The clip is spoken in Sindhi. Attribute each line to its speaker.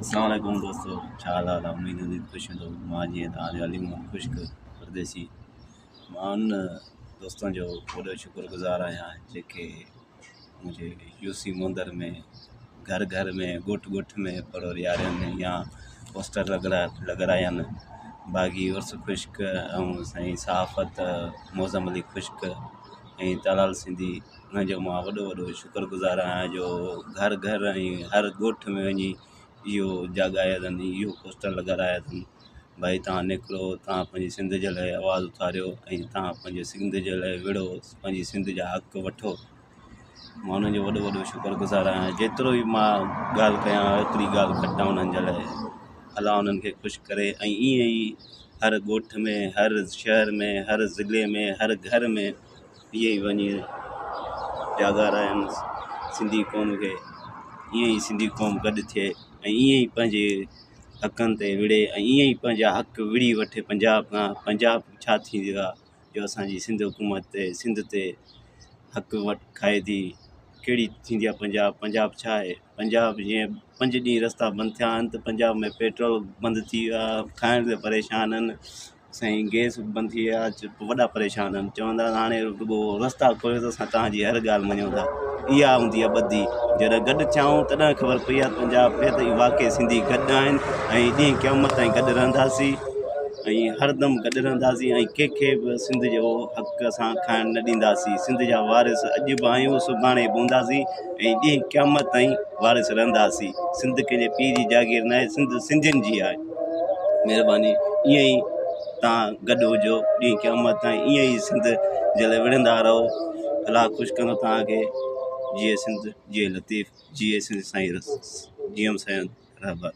Speaker 1: اسلام عليڪم دوستو ڇا حال آ اميد هوندي خوش هوندو مان جيئن توهان جو علي محمد خشڪ پرديسي مان ان دوستن جو وڏو شڪر گذار آهيان جيڪي منهنجي يو سي موندر ۾ گهر گهر ۾ ڳوٺ ڳوٺ ۾ پڙو ڏيارين يا پوسٽر لڳرايا آهن باغي عرس خشڪ ۽ سائين صحافت معظم علي خشڪ ۽ طلال سنڌي انهن جو مان وڏو وڏو شڪر گذار آهيان جو گهر گهر ۽ هر ڳوٺ ۾ وڃي اهو جاڳايا اٿن اهو پوسٽر لڳارايا اٿن ڀائي توهان نڪرو توهان پنهنجي سنڌ جي لاءِ آواز اٿاريو ۽ توهان پنهنجي سنڌ جي لاءِ وڙهو پنهنجي سنڌ جا حق وٺو مان انهن جو وڏو وڏو شڪر گذار آهيان جيترو به مان ڳالهه ڪيان اوتري ڳالهه گهٽ آهي انهن جي لاءِ الله انهن کي خوش ڪري ۽ ائين ئي هر ڳوٺ ۾ هر شهر ۾ هر ضلعي ۾ هر گهر ۾ ائين ئي وڃي جاڳارائن سنڌي قوم کي ائين ئي سنڌي قوم گڏ ٿئي ۽ ائين ئي پنهنجي حقن تي وڙهي ۽ ائين ئي پنهنجا حق وڙهي وٺي پنجاب کان. پنجاب ڇا ٿيندو آهي جو اسان جي سنڌ حڪومت تي سنڌ تي حق وٺ کائي ٿي. ڪهڙي ٿيندي آهي پنجاب پنجاب ڇا آهي پنجاب جيئن پنج ڏينهن رستا بند ٿيا آهن ته پنجاب ۾ پيٽرول بند ٿي ويو آهي کائڻ تي پريشان آهن. سائين گئس به بند ٿي ويا وڏا پريشان آهن چوندا هاڻي رڳو رستا کوليو ته اسان توهان جي هر ڳالهه مڃون ٿا اها هوندي آهي ٻڌي جڏهن گڏ ٿيا آهيون تڏهن خبر پئي آهي پنجاب کي ته واقعي سنڌي گڏ آهن ۽ ڏينهن قيامت تائين گڏ رهنداسين ۽ هردم گڏ رهنداسين ۽ ڪنهن کي به سنڌ جو حق اسان کائڻ نه ڏينداسين سنڌ جا وارث اڄ به آهيون سڀاڻي به هونداسين ۽ ڏينهن قيامت تائين وارث رهنداسين سنڌ ڪنهن جي پيء جي جاگير ناهي سنڌ سنڌين جي آهي. مهرباني ائين ئي توهان گڏ هجو ڏينهن قيامت تائين ائين ئي سنڌ جي لاءِ وڙهندا رهو الله خوش ڪندو توهان کي جيئي سنڌ جيئي لطيف جيئي سنڌ سائين جي ايم سيد رهبر.